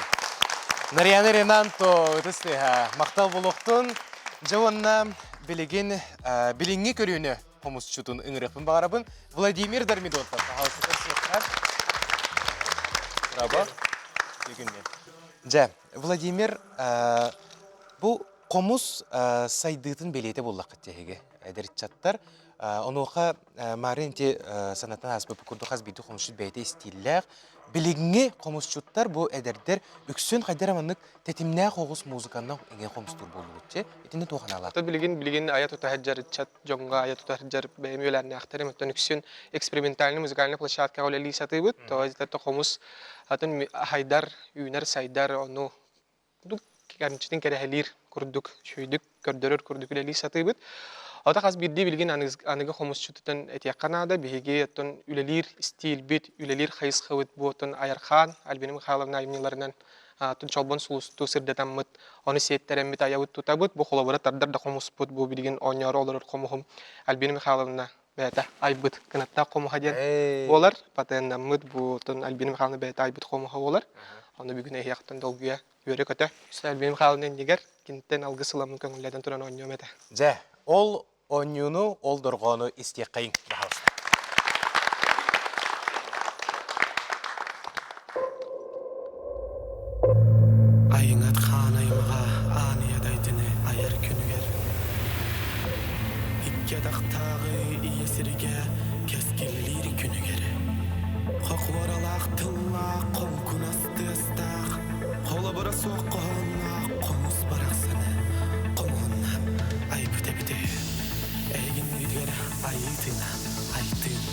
Нарьяна Ренанто ытыс тыаһа махтал буолуохтун. Дьэ уонна билигин билиҥҥи көрүүнү хомусчутун ыҥырыахпын баҕарабын. Владимир Дармидонтов, пожалуйста, көрсүөххэ. Браво. Дьэ, Владимир, бу хомус сайдыытын бэлиэтэ буоллаххыт эһиги эдэр ыччаттар. Онуоха Марын ити санатан ааспыт курдук хас биирдии хомусчут бэйэтэ истииллээх. Билиҥҥи хомусчуттар бу эдэрдэр үксүн хайдах эрэ маннык тэтимнээх оҕус музыканан эҥин хомустуур буоллубут Итини туох аналаах? Билигин билигин айа тута сылдьар ыччат дьоҥҥо айа тута сылдьар бэйэм үөлээннээхтэрим оттон үксүн экспериментальный музыкальный площадкаҕа үлэлии сатыыбыт. Тоҕо диэтэххэ хомус атын хайдар, үүнэр сайдар ону кэмчитин кэрэһэлиир курдук, үчүгэйдик көрдөрөр курдук үлэлии сатыыбыт. Ото хас биирдии билигин аныгы хомусчутутан этиэххэ наада. Биһиги оттон үлэлиир стилбит, үлэлиир хайысхабыт бу оттон Айархаан, Альбина Михайловна айымньыларынан атын чолбон сулустуу сырдатаммыт, ону сиэттэрэммит айабыт тутабыт. Бу холобура тардар да хомуспут, бу билигин оонньоору олорор хомуһум Альбина Михайловна бэйэтэ айбыт кынаттаах хомуһа диэн буолар. Патеннаммыт бу оттон Альбина Михайловна бэйэтэ айбыт хомуһа буолар. Ону бүгүн эһиэхтэн долгуйа үөрэ-көтө. Альбина Михайловна иннигэр киниттэн алгыс ыламмын көҥүллэтэн туран оонньуом этэ. Дьэ, ол оонньууну, ол дорҕоону истиэххэйиҥ, пожалуйста. атахтааҕы ийэ сиригэ кэскиллиир күнүгэр Хохуоралаах тыллаах хоҥкунас тыастаах холобура суох хоһоонноох хомус барахсаны хомуһуннаан айбыт эбитэ үһү. Эһигиннигитигэр айыы тыына айтыын.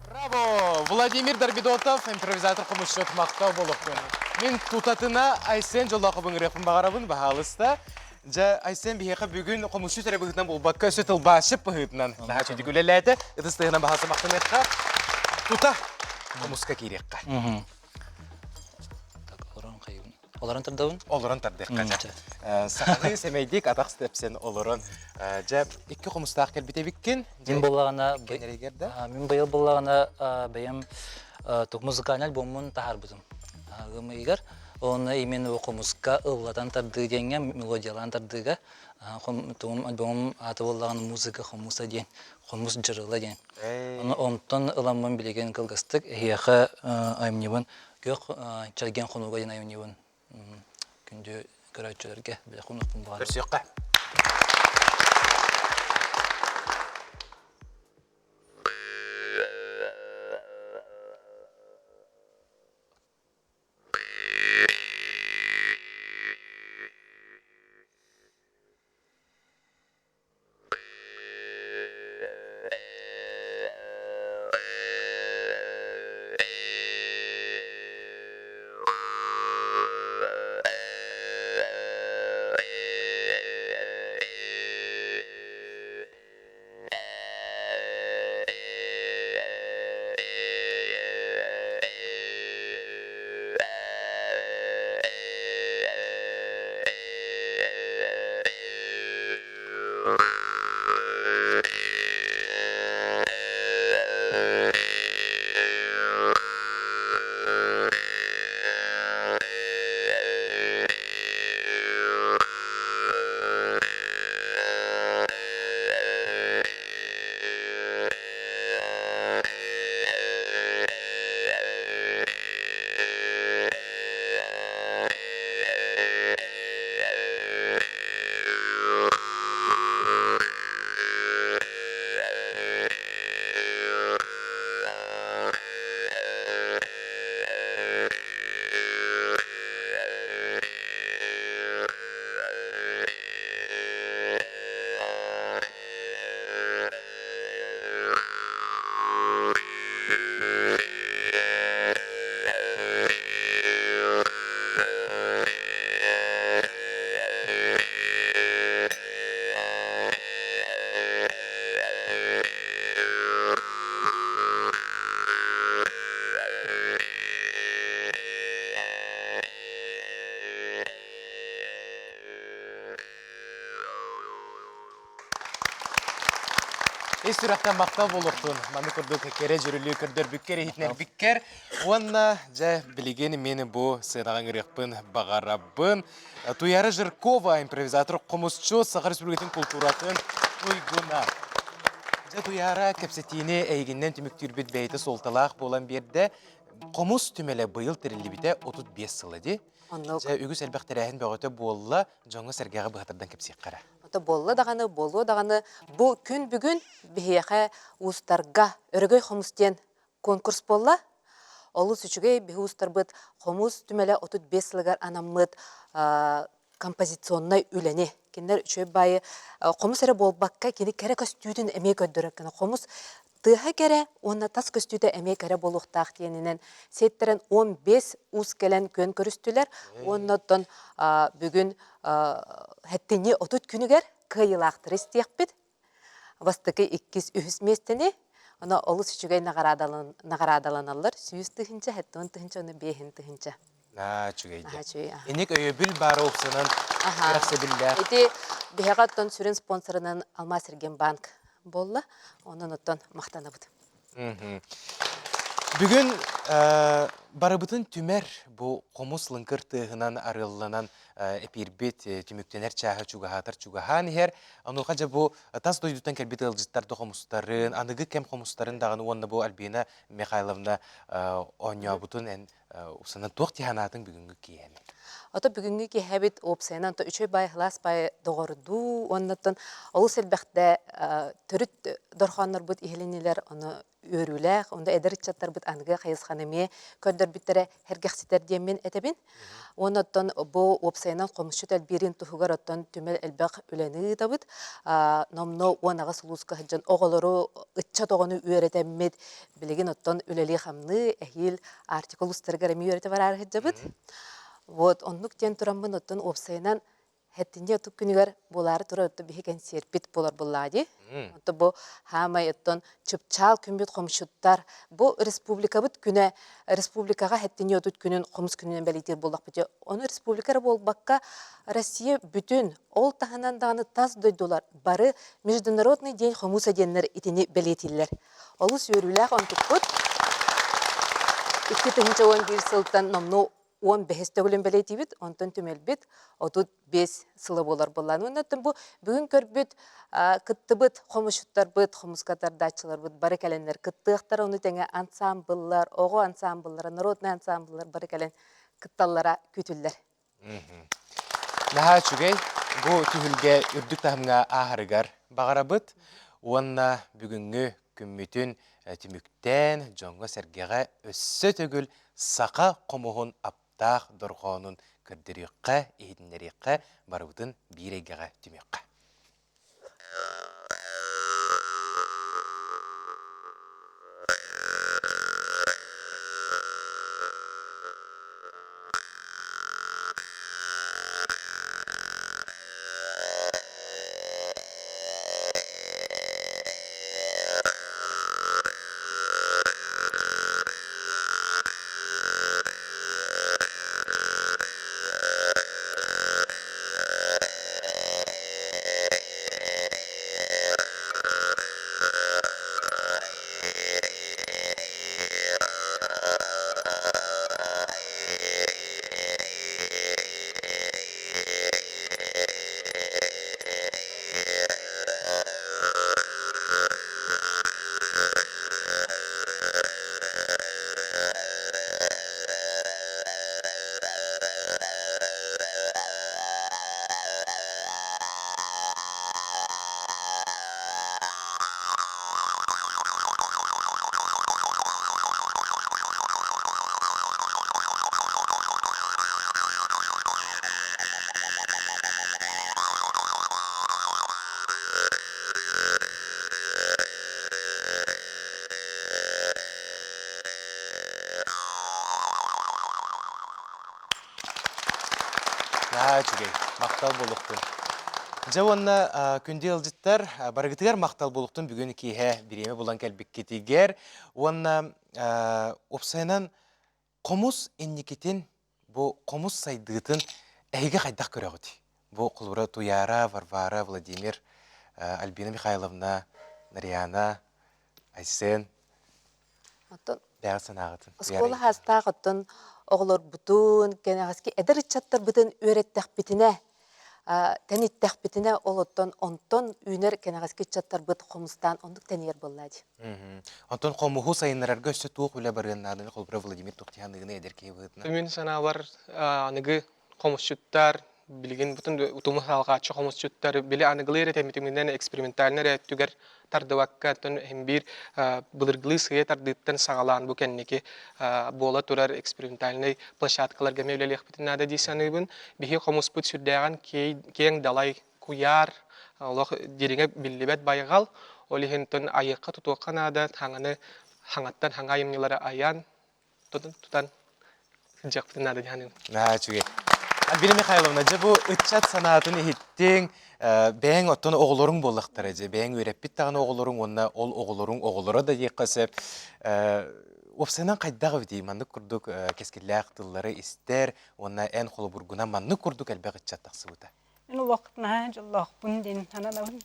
Браво! Владимир Дарбидотов, импровизатор хомусчут махтал буолуохтун. Мин тутатына Айсен Жоллоохобун ырыахпын баҕарабын, баһаалыста. Дьэ, Айсен биһиэхэ бүгүн хомусчут эрэ быһыытынан буолбакка, өссө тылбаасчыт быһыытынан наһаа үчүгэй үлэлээтэ. Ытыс тыаһынан баһаалыста махтаныахха. Тута хомуска киириэххэ. Так, олорон хайыбын. Олорон тардабын? Олорон тардыахха дьэ. Сахалыы сэмэйдик атах тэпсэн олорон. Дьэ, икки хомустаах кэлбит эбиккин. Мин буоллаҕына, мин быйыл буоллаҕына бэйэм музыкальный альбоммун таһаарбытым. Ыам ыйыгар. Онно именно хомуска ыллатан тардыы диэҥҥэ, мелодиялаан тардыыга тугум альбомум аата буоллаҕына музыка хомуса диэн, хомус дьырыла диэн. Онтон ыламмын билигин кылгастык эһиэхэ айымньыбын Күөх чэлгиэн хонууга диэн айымньыбын күндү көрөөччүлэргэ билэ хонуохпун баҕарабын. Көрсүөххэ. Ис сүрэхтэн махтал буолуохтун. Маны курдук кэрэ дьүрүлүү көрдөрбүккэр, иһитинэрбиккэр. Уонна дьэ билигин мин бу сыанаҕа ыҥырыахпын баҕарабын. Туяра Жиркова, импровизатор хомусчу, Саха Республикатын култууратын туйгуна. Дьэ Туяра кэпсэтиини эйигиннэн түмүктүүрбүт бэйэтэ суолталаах буолан биэрдэ. Хомус түмэлэ быйыл тэриллибитэ 35 сыла дии. Оннук. Дьэ үгүс элбэх тэрээһин бөҕөтө буолла, дьоҥҥо-сэргэҕэ быһатардан кэпсиэххэ эрэ. Ото буолла даҕаны, буолуо даҕаны бу күн бүгүн биһиэхэ уустарга Өрөгөй хомус диэн конкурс буолла. Олус үчүгэй биһи уустарбыт хомус түмэлэ 35 сылыгар анаммыт композиционнай үлэни кинилэр үчүгэй баайы хомус эрэ буолбакка кини кэрэ көстүүтүн эмиэ көрдөрөр гына хомус тыаһа кэрэ уонна тас көстүүтэ эмиэ кэрэ буолуохтаах диэнинэн сиэттэрэн 15 уус кэлэн күөн көрүстүлэр уонна оттон бүгүн хэттинньи 30 күнүгэр кыайыылаахтары истиэхпит бастакы иккис үһүс миэстэни оно олус үчүгэй наҕараадаланаллар 100 тыһыынча 70 тыһыынча уонна 5 тыһыынча Аа, үчүгэй дии. Инник өйөбүл баара упсанан кэрэхсэбиллээх. Ити биһиэхэ оттон сүрүн спонсорынан Алмаз Эргенбанк буолла. Онон оттон махтанабыт. Бүгүн барыбытын түмэр бу хомус лыҥкыр тыаһынан арыалланан эпиирбит түмүктэнэр чааһа чугаһаатар чугаһаан иһэр. Онуоха дьэ бу тас дойдуттан кэлбит ыалдьыттар да хомустарын, аныгы кэм хомустарын даҕаны уонна бу Альбина Михайловна оонньообутун эн Упсанан туох дии санаатыҥ бүгүҥҥү киэһэни? Ото бүгүҥҥү киэһэбит уопсайынан то үчүгэй баай сылаас баай доҕордуу уоннаттан олус элбэхтэ төрүт дорхооннорбут иһилиннилэр ону үөрүүлээх онно эдэр ыччаттарбыт аныгы хайысханы эмиэ көрдөрбүттэрэ сэргэхситэр диэммин этэбин. Уонна оттон бу уопсайынан хомусчут элбиирин туһугар оттон түмэл элбэх үлэни ыытабыт. Номнуо 18 улууска сылдьан оҕолору ыччат оҕону үөрэтэммит Билигин оттон үлэлии-хамныы эһиил Арктика улуустарыгар эмиэ үөрэтэ бараары сылдьабыт. Вот оннук диэн тураммын оттон уопсайынан хэттинньи отут күнүгэр буолаары турар оттон биһи кэнсиэрпит буолар буоллаҕа дии. Оттон бу хаамай оттон чыпчаал күммүт хомусчуттар бу республикабыт күнэ республикаҕа хэттинньи отут күнүн хомус күнүнэн бэлиэтиир буоллахпыт ону республика эрэ буолбакка Россия бүтүн ол таһынан даҕаны тас дойдулар бары Международный день хомуса диэннэр итини бэлиэтииллэр. Олус үөрүүлээх онтукпут. 2011 сылтан номнуо 15 төгүлүн бэлиэтиибит, онтон түмэлбит 35 сыла буолар буоллаан. Уонна бу бүгүн көрбүт кыттыбыт хомусчуттарбыт, хомуска тардааччыларбыт бары кэлэннэр кыттыахтара, ону тэҥэ ансаамбыллар, оҕо ансаамбыллара, народнай ансаамбыллар бары кэлэн кытталлара күүтүллэр. Наһаа үчүгэй. Бу түһүлгэ үрдүк таһымҥа ааһарыгар баҕарабыт уонна бүгүҥҥү күммүтүн түмүктээн дьоҥҥо-сэргэҕэ өссө төгүл саха хомуһун аптаах дорҕоонун көрдөрүөххэ, иһитиннэриэххэ, барыбытын биир эйгэҕэ түмүөххэ. Наһаа үчүгэй, махтал буолуохтун. Дьэ уонна күндү ыалдьыттар, барыгытыгар махтал буолуохтун бүгүн киэһэ бириэмэ булан кэлбиккитигэр уонна уопсайынан хомус инникитин, бу хомус сайдыытын эһиги хайдах көрөҕүтүй? Бу холобура Туяра, Варвара, Владимир, Альбина Михайловна, Нарьяна, Айсен, Оттон бэйэҕит санааҕытын. Оскуола хаастаах оттон оҕолорбутун, кэнэҕэски эдэр ыччаттарбытын үөрэттэхпитинэ, тэниттэхпитинэ, ол оттон онтон үүнэр кэнэҕэски ыччаттарбыт хомустаан оннук тэнийэр буоллаа дии. Онтон хомуһу сайыннарарга өссө туох үлэ барыан нааданы холобура Владимир Тухтиһаныгыны эдэр киһи быһыытынан. Мин санаабар аныгы хомусчуттар билигин бутун утуму салҕааччы хомусчуттар били аныгылыы эрэ тэмитиминэн экспериментальнай эрэ өттүгэр тардыбакка оттон иһин биир былыргылыы сыыйа тардыыттан саҕалаан бу кэнники буола турар экспериментальнай площадкаларга эмиэ үлэлиэхпитин наада дии саныыбын. Биһи хомуспут сүрдээҕин киэҥ далай куйаар олох дириҥэ биллибэт байҕал ол иһин тон айыахха тутуохха наада хаҥаны хаҥаттан хаҥа айымньылары айан тутан сылдьыахпытын наада дии саныыбын. Наһаа үчүгэй. Альбина Михайловна, дьэ бу ыччат санаатын иһиттиҥ, бэйэҥ оттон оҕолоруҥ буоллахтара дьэ, бэйэҥ үөрэппит даҕаны оҕолоруҥ уонна ол оҕолоруҥ оҕолоро да диэххэ сөп. Уопсайынан хайдах эбитий маннык курдук кэскиллээх тыллары истэр уонна эн холобургунан маннык курдук элбэх ыччат тахсыбыта? Мин олох наһаа дьоллоохпун диэн сананабын.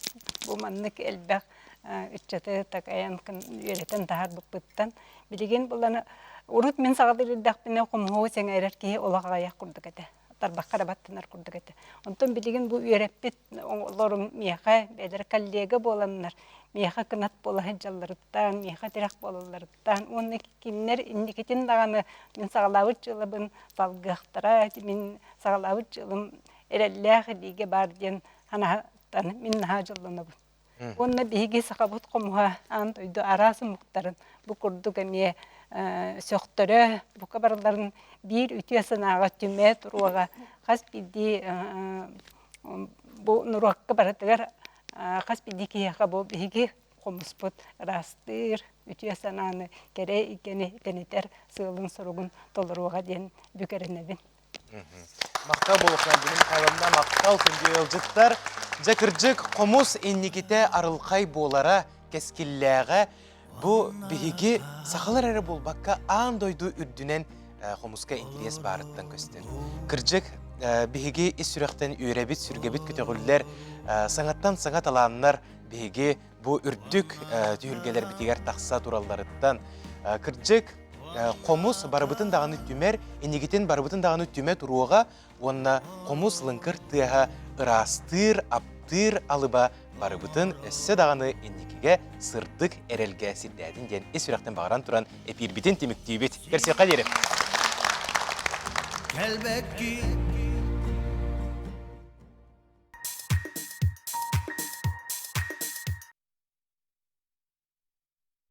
Бу маннык элбэх ыччаты такайан үөрэтэн таһаарбыппыттан. Билигин булан урут мин саҕалыыр хомуһу сэҥээрэр киһи олох аҕыйах курдук этэ. Тарбахха да баттанар курдук этэ. Онтон билигин бу үөрэппит оҕолорум миэхэ бэйэлэрэ коллега буоланнар, миэхэ кынат буола сылдьалларыттан, миэхэ тирэх буолалларыттан уонна кинилэр инникитин даҕаны мин саҕалаабыт дьыалабын салгыахтара, мин саҕалаабыт дьыалам эрэллээх илиигэ баар диэн санааттан мин наһаа дьоллонобун. Уонна биһиги сахабыт хомуһа аан дойду араас омуктарын бу курдук эмиэ сөхтөрө, бука барыларын биир үтүө санааҕа түмэ туруоҕа хас биирдии бу норуокка барытыгар хас биирдии киһиэхэ бу биһиги хомуспут ыраастыыр, үтүө санааны, кэрэ эйгэни тэнитэр сыалын-соругун толоруоҕа диэн бүк эрэнэбин. Махтал буолуохтун Альбина Михайловна, махтал күндү ыалдьыттар. Дьэ кырдьык, хомус инникитэ арылхай буолара, кэскиллээҕэ бу биһиги сахалар эрэ буолбакка аан дойду үрдүнэн хомуска интэриэс баарыттан көстөр. Кырдьык, биһиги ис сүрэхтэн үөрэбит, сүргэбит көтөҕүллэр, саҥаттан саҥа талааннар биһиги бу үрдүк түһүлгэлэрбитигэр тахса туралларыттан кырдьык хомус барыбытын даҕаны түмэр, иннигитин барыбытын даҕаны түмэ туруоҕа уонна хомус лыҥкыр тыаһа ыраастыыр, аптыыр алыба барыбытын өссө даҕаны инникигэ сырдык эрэлгэ сирдээтин диэн ис сүрэхтэн баҕаран туран эпиирбитин түмүктүүбүт. Көрсүөххэ диэри! Кэлбэкки.